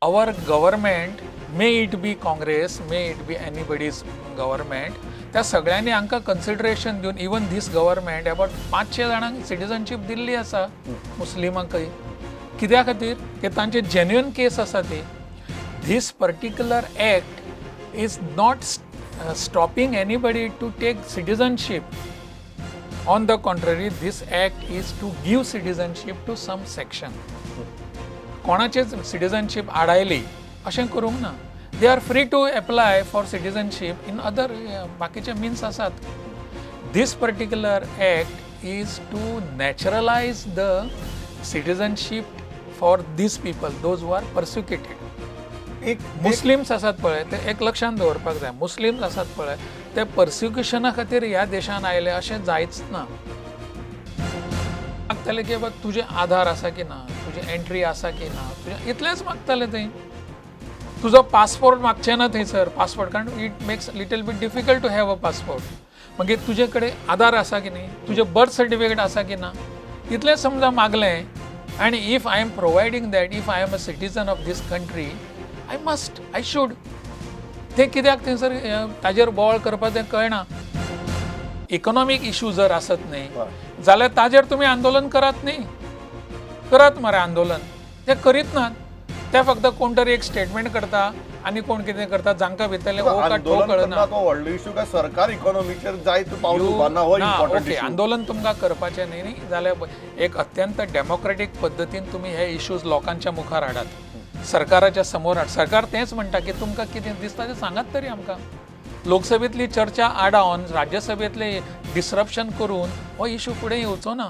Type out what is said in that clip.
Our government, may it be Congress, may it be anybody's government, त्या सगळ्यांनी हांकां consideration दिवन इवन these government about 500 जाणांक citizenship दिल्ली आसा मुस्लिमांकय. कित्या खातीर की तांचे जेन्युइन केस आसा ती. This particular act is not stopping anybody to take citizenship. On the contrary, this act is to give citizenship to some section. कोणाचेच सिटीजनशीप आडायली अशें करूंक ना. They are free to apply for citizenship in other बाकीचे means आसात. This particular act is to naturalize the citizenship for these people, those who are persecuted. एक Muslims आसात पळय, ते एक लक्षांत दवरपाक जाय, मुस्लिम्स आसात पळय ते पर्सिक्युशना खातीर ह्या देशान आयले अशें जायच ना. मागताले की बाबा तुजें आधार आसा की ना, तुजी एंट्री आसा की ना, तुजें इतलेंच मागताले थंय. तुजो पासपोर्ट मागचे ना थंयसर, पासपोर्ट कारण it makes little bit difficult to have a passport. मागीर तुजे कडेन आधार आसा की न्ही, तुजें बर्थ सर्टिफिकेट आसा की ना, इतलें समजा मागलें. आनी if I am providing that, if I am a citizen of this country, I must, I should. ते कित्याक थंयसर ताजेर बोवाळ करपाक तें कळना. इकॉनॉमीक इशू जर आसत न्ही जाल्यार ताजेर तुमी आंदोलन करात न्ही, करात मरे आंदोलन. ते करीत नात, ते फक्त कोण तरी एक स्टेटमेंट करता आनी कोण कितें करता, जांकां भितरलें हो का ठो आंदोलन कळना. करना तो व्हडलो इशू काय सरकार इकॉनॉमीचेर जायत पावल उबारना हो इम्पॉर्टंट ओके, इशू. आंदोलन तुमकां करपाचें न्ही न्ही जाल्यार एक अत्यंत डेमोक्रेटीक पद्दतीन तुमी हे इश्यूज लोकांच्या मुखार हाडात, सरकाराच्या समोर हाड. सरकार तेंच म्हणटा की तुमकां कितें दिसता तें सांगात तरी आमकां. लोकसभेंतली चर्चा आडावन राज्यसभेंतले डिसरप्शन करून हो इशू फुडें येवचो ना.